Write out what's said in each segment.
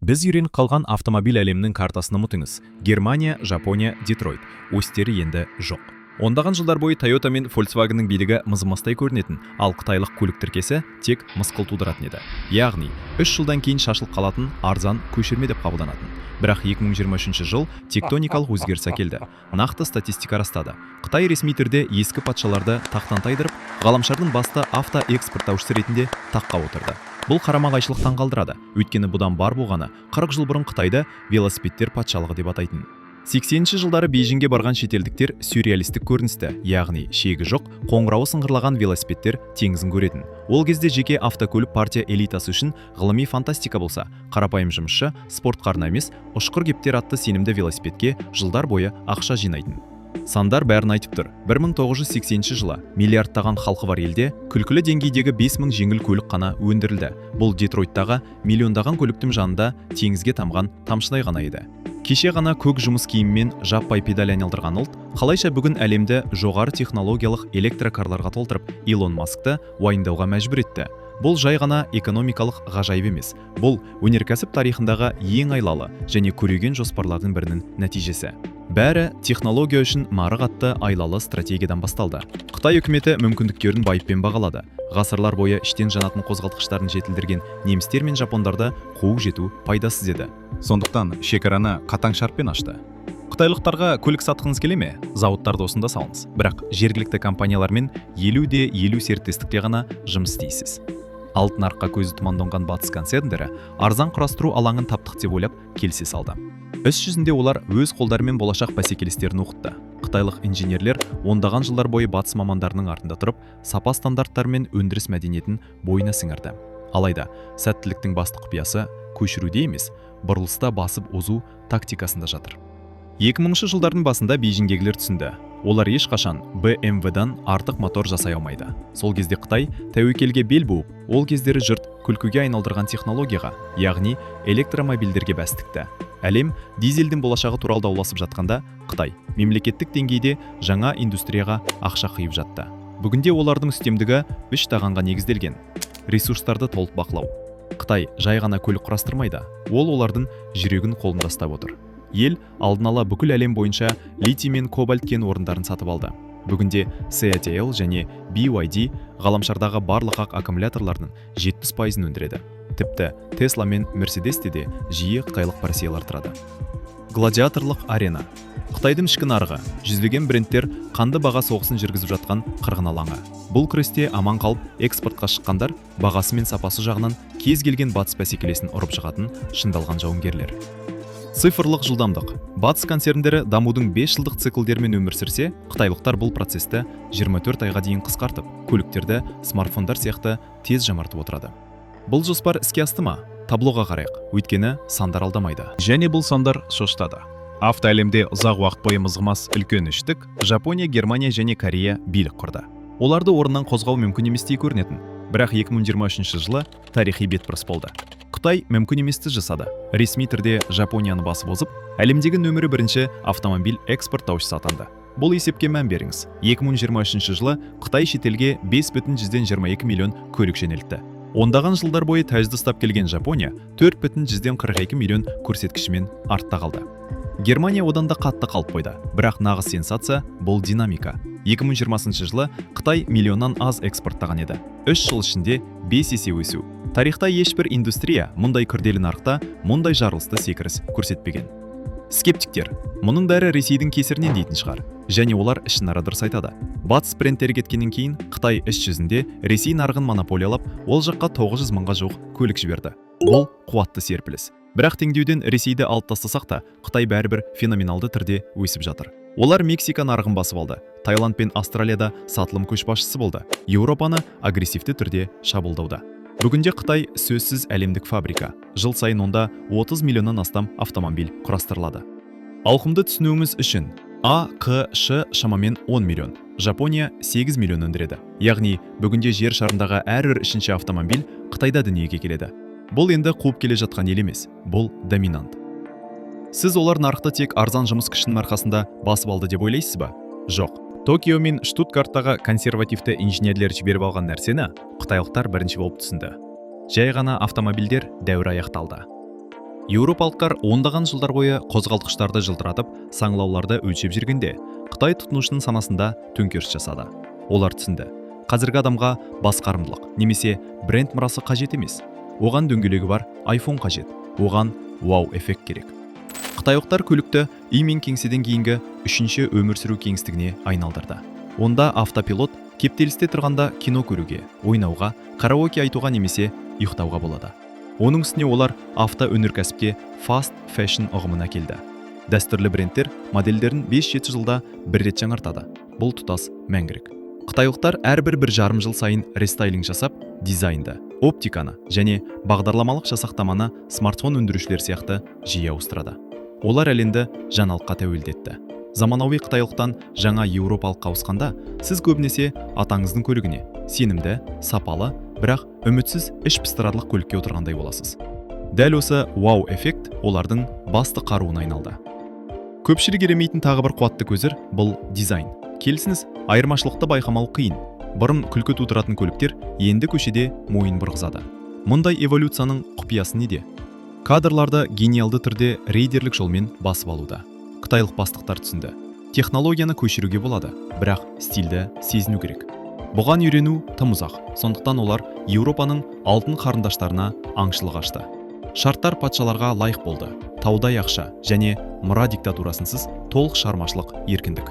Біз үйреніп қалған автомобиль әлемінің картасын ұмытыңыз. Германия, Жапония, Детройт осьтері енді жоқ. Ондаған жылдар бойы Тойота мен Volkswagen'ның билігі мызғымастай көрінетін, ал қытайлық көлік тіркесі тек мысқыл тудыратын еді. Яғни, 3 жылдан кейін шашылып қалатын арзан көшірме деп қабылданатын. Бірақ 2023 жыл тектоникалық өзгеріс әкелді. Нақты статистика растады. Қытай ресми түрде ескі патшаларды тақтан тайдырып, ғаламшардың басты автоэкспорттаушысы ретінде таққа отырды. Бұл қарама-қайшылық таңғалдырады, өйткені бұдан бар болғаны 40 жыл бұрын Қытайды велосипедтер патшалығы деп атайтын. 80 жылдары Бейжіңге барған шетелдіктер сюрреалистік көріністі, яғни шегі жоқ, қоңырауы сыңғырлаған велосипедтер теңізін көретін. Ол кезде жеке автокөлік партия элитасы үшін ғылыми фантастика болса, қарапайым жұмысшы спортқарына емес, ұшқыр кептер атты сенімді велосипедке жылдар бойы ақша жинайтын. Сандар бәрін айтып тұр. 1980 жылы миллиардтаған халқы бар елде күлкілі деңгейдегі 5000 жеңіл көлік қана өндірілді. Бұл Детройттағы миллиондаған көліктің жанында теңізге тамған тамшыдай ғана еді. Кеше ғана көк жұмыс киіммен жаппай педаль айналдырған ұлт қалайша бүгін әлемді жоғары технологиялық электрокарларға толтырып, Илон Маскты уайымдауға мәжбүр етті? Бұл жай ғана экономикалық ғажайып емес. Бұл өнеркәсіп тарихындағы ең айлалы және көреген жоспарлардың бірінің нәтижесі. Бәрі «Технология үшін нарық» атты айлалы стратегиядан басталды. Қытай үкіметі мүмкіндіктерін байыппен бағалады. Ғасырлар бойы іштен жанатын қозғалтқыштарын жетілдірген немістер мен жапондарды қуып жету пайдасыз еді. Сондықтан шекараны қатаң шартпен ашты. Қытайлықтарға көлік сатқыңыз келе ме? Зауыттарды осында салыңыз. Бірақ жергілікті компаниялармен 50 де 50 серіктестікте ғана жұмыс істейсіз. Алтын нарыққа көзі тұманданған батыс концерндері арзан құрастыру алаңын таптық деп ойлап, келісе салды. Іс жүзінде олар өз қолдарымен болашақ бәсекелестерін оқытты. Қытайлық инженерлер ондаған жылдар бойы батыс мамандарының артында тұрып, сапа стандарттары мен өндіріс мәдениетін бойына сіңірді. Алайда сәттіліктің басты құпиясы көшіруде емес, бұрылыста басып озу тактикасында жатыр. 2000 жылдардың басында Бейжіңдегілер түсінді: олар ешқашан BMW-дан артық мотор жасай алмайды. Сол кезде Қытай тәуекелге бел буып, ол кездері жұрт күлкіге айналдырған технологияға, яғни электромобильдерге бәс тікті. Әлем дизельдің болашағы туралы дауласып жатқанда, Қытай мемлекеттік деңгейде жаңа индустрияға ақша құйып жатты. Бүгінде олардың үстемдігі үш тағанға негізделген. Ресурстарды толық бақылау. Қытай жай ғана көлік құрастырмайды, ол олардың жүрегін қолында ұстап отыр. Ел алдын ала бүкіл әлем бойынша литий мен кобальт кен орындарын сатып алды. Бүгінде CATL және BYD ғаламшардағы барлық ақ аккумуляторлардың 70 пайызын өндіреді. Тіпті Тесла мен Мерседесте де жиі қытайлық парасиялар тұрады. Гладиаторлық арена. Қытайдың ішкі нарығы – жүздеген брендтер қанды баға соғысын жүргізіп жатқан қырғын алаңы. Бұл күресте аман қалып, экспортқа шыққандар – бағасы мен сапасы жағынан кез келген батыс бәсекелесін ұрып жығатын шыңдалған жауынгерлер. Цифрлық жылдамдық. Батыс концерндері дамудың 5 жылдық циклдерімен өмір сүрсе, қытайлықтар бұл процесті 24 айға дейін қысқартып, көліктерді смартфондар сияқты тез жаңартып отырады. Бұл жоспар іске асты ма? Таблоға қарайық, өйткені сандар алдамайды. Және бұл сандар шошытады. Автоәлемде ұзақ уақыт бойы мызғымас үлкен үштік – Жапония, Германия және Корея – билік құрды. Оларды орнынан қозғау мүмкін еместей көрінетін. Бірақ 2023 жылы тарихи бетбұрыс болды. Қытай мүмкін еместі жасады. Ресми түрде Жапонияны басып озып, әлемдегі нөмірі бірінші автомобиль экспорттаушысы атанды. Бұл есепке мән беріңіз. 2023 жылы Қытай шетелге 5,22 миллион көлік жөнелтті. Ондаған жылдар бойы тәжді ұстап келген Жапония 4,42 миллион көрсеткішімен артта қалды. Германия одан да қатты қалып қойды. Бірақ нағыз сенсация – бұл динамика. 2020 жылы Қытай миллионнан аз экспорттаған еді. 3 жыл ішінде 5 есе өсу. Тарихта ешбір индустрия мұндай күрделі нарықта мұндай жарылысты секіріс көрсетпеген. Скептиктер «мұның бәрі Ресейдің кесірінен» дейтін шығар. Және олар ішінара дұрыс айтады. Батыс брендтері кеткеннен кейін Қытай іс жүзінде Ресей нарығын монополиялап, ол жаққа 900 мыңға жуық көлік жіберді. Бұл қуатты серпіліс. Бірақ теңдеуден Ресейді алып тастасақ та, Қытай бәрібір феноменалды түрде өсіп жатыр. Олар Мексика нарығын басып алды. Таиланд пен Австралияда сатылым көшбасшысы болды. Еуропаны агрессивті түрде шабуылдауда. Бүгінде Қытай сөзсіз әлемдік фабрика. Жыл сайын онда 30 миллионнан астам автомобиль құрастырылады. Ауқымды түсінуіміз үшін: АҚШ шамамен 10 миллион, Жапония 8 миллион өндіреді. Яғни бүгінде жер шарындағы әрбір үшінші автомобиль Қытайда дүниеге келеді. Бұл енді қуып келе жатқан ел емес, бұл доминант. Сіз олар нарықты тек арзан жұмыс күшінің арқасында басып алды деп ойлайсыз ба? Жоқ. Токио мен Штутгарттағы консервативті инженерлер жіберіп алған нәрсені қытайлықтар бірінші болып түсінді. Жай ғана автомобильдер дәуірі аяқталды. Еуропалықтар ондаған жылдар бойы қозғалтқыштарды жылтыратып, саңылауларды өлшеп жүргенде, Қытай тұтынушының санасында төңкеріс жасады. Олар түсінді: қазіргі адамға басқарымдылық немесе бренд мұрасы қажет емес. Оған дөңгелегі бар iPhone қажет, оған вау эффект керек. Қытайлықтар көлікті үй мен кеңседен кейінгі үшінші өмір сүру кеңістігіне айналдырды. Онда автопилот кептелісте тұрғанда кино көруге, ойнауға, караоке айтуға немесе ұйықтауға болады. Оның үстіне олар автоөнеркәсіпке fast fashion ұғымын әкелді. Дәстүрлі брендтер модельдерін 5-7 жылда бір рет жаңартады. Бұл тұтас мәңгілік. Қытайлықтар әрбір 1,5 жыл сайын рестайлинг жасап, дизайнды, оптиканы және бағдарламалық жасақтаманы смартфон өндірушілер сияқты жиі ауыстырады. Олар әлемді жаңалыққа тәуелді етті. Заманауи қытайлықтан жаңа еуропалыққа ауысқанда, сіз көбінесе атаңыздың көлігіне, сенімді, сапалы, бірақ үмітсіз, іш пыстырарлық көлікке отырғандай боласыз. Дәл осы вау эффект олардың басты қаруына айналды. Көпшілік елемейтін тағы бір қуатты көзір – бұл дизайн. Келісіңіз, айырмашылықты байқамау қиын. Бұрын күлкі тудыратын көліктер енді көшеде мойын бұрғызады. Мұндай эволюцияның құпиясы неде? Кадрларды гениалды түрде рейдерлік жолмен басып алуда. Қытайлық бастықтар түсінді: технологияны көшіруге болады, бірақ стильді сезіну керек. Бұған үйрену тым ұзақ. Сондықтан олар Еуропаның алтын қарындаштарына аңшылық ашты. Шарттар патшаларға лайық болды: таудай ақша және мұра диктатурасынсыз толық шығармашылық еркіндік.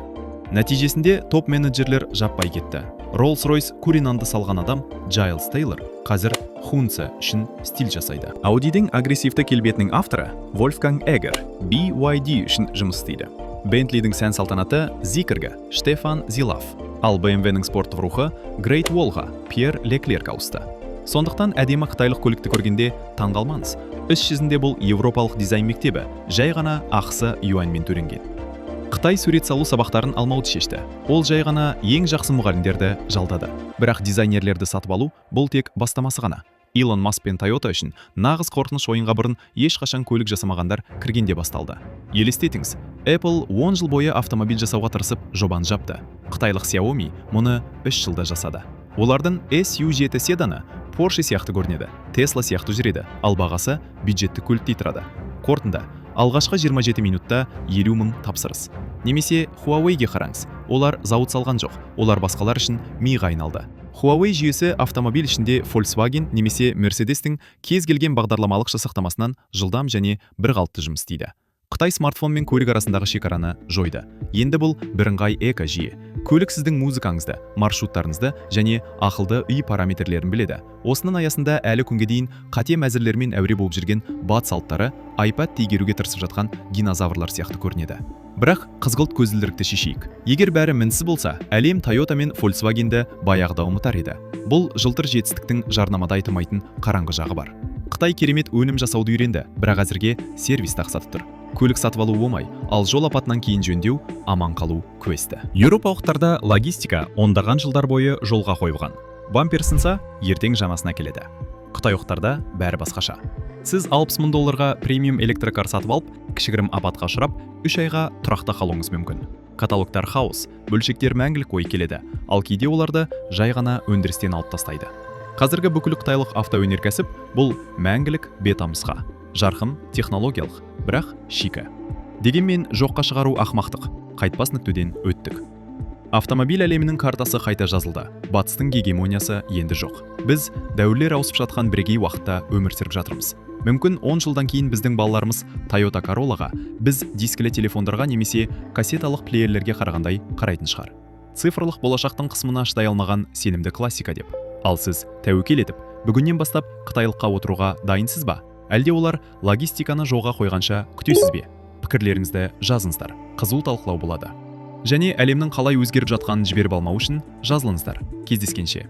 Нәтижесінде топ менеджерлер жаппай кетті. Rolls-Royce Куллинанды салған адам Джайлз Тейлор қазір Хунце үшін стиль жасайды. Audi-дің агрессивті келбетінің авторы Вольфганг Эгер BYD үшін жұмыс істейді. Bentley-дің сән салтанаты Zeekr-ге Штефан Зилаф, ал BMW-нің спорттық рухы Great Wall-ға Пьер Леклерк ауысты. Сондықтан әдемі қытайлық көлікті көргенде таңғалмаңыз. Іс жүзінде бұл еуропалық дизайн мектебі, жай ғана ақысы юаньмен төленген. Қытай сурет салу сабақтарын алмауды шешті. Ол жай ғана ең жақсы мұғалімдерді жалдады. Бірақ дизайнерлерді сатып алу – бұл тек бастамасы ғана. Илон Маск пен Тойота үшін нағыз қорқыныш ойынға бұрын ешқашан көлік жасамағандар кіргенде басталды. Елестетіңіз, Apple 10 жыл бойы автомобиль жасауға тырысып, жобаны жапты. Қытайлық Xiaomi мұны 3 жылда жасады. Олардың SU7 седаны Porsche сияқты көрінеді, Tesla сияқты жүреді, ал бағасы бюджеттік көліктей тұрады. Қорытынды: алғашқы 27 минутта 50 мың тапсырыс. Немесе Huawei-ге қараңыз. Олар зауыт салған жоқ, олар басқалар үшін миға айналды. Huawei жүйесі автомобиль ішінде Volkswagen немесе Mercedes-тің кез келген бағдарламалық жасақтамасынан жылдам және бірқалыпты жұмыс істейді. Қытай смартфон мен көлік арасындағы шекараны жойды. Енді бұл бірыңғай эко жүйе. Көлік сіздің музыкаңызды, маршруттарыңызды және ақылды үй параметрлерін біледі. Осының аясында әлі күнге дейін қате мәзірлермен әуре болып жүрген батыс алыптары iPad игеруге тырысып жатқан динозаврлар сияқты көрінеді. Бірақ қызғылт көзілдірікті шешейік. Егер бәрі мінсіз болса, әлем Toyota мен Volkswagenді баяғыда ұмытар еді. Бұл жылтыр жетістіктің жарнамада айтылмайтын қараңғы жағы бар. Қытай керемет өнім жасауды үйренді, бірақ әзірге сервисті ақсатып тұр. Көлік сатып алу оңай, ал жол апатынан кейін жөндеу – аман қалу квесті. Еуропалықтарда логистика ондаған жылдар бойы жолға қойылған. Бампер сынса, ертең жаңасын әкеледі. Қытайлықтарда бәрі басқаша. Сіз 60 мың долларға премиум электрокар сатып алып, кішігірім апатқа ұшырап, 3 айға тұрақта қалуыңыз мүмкін. Каталогтар хаос, бөлшектер мәңгілік ой келеді, ал кейде оларды жай ғана өндірістен алып тастайды. Қазіргі бүкіл қытайлық автоөнеркәсіп – бұл мәңгілік бета нұсқа. Жарқын, технологиялық, бірақ шикі. Дегенмен жоққа шығару ақымақтық, қайтпас нүктеден өттік. Автомобиль әлемінің картасы қайта жазылды. Батыстың гегемониясы енді жоқ. Біз дәуірлер ауысып жатқан бірегей уақытта өмір сүріп жатырмыз. Мүмкін, 10 жылдан кейін біздің балаларымыз Toyota Corolla-ға біз дискілі телефондарға немесе кассеталық плеерлерге қарағандай қарайтын шығар. Цифрлық болашақтың қысымына шыдай алмаған сенімді классика деп. Ал сіз тәуекел етіп, бүгіннен бастап қытайлыққа отыруға дайынсыз ба? Әлде олар логистиканы жолға қойғанша күтесіз бе? Пікірлеріңізді жазыңыздар. Қызу талқылау болады. Және әлемнің қалай өзгеріп жатқанын жіберіп алмау үшін жазылыңыздар. Кездескенше.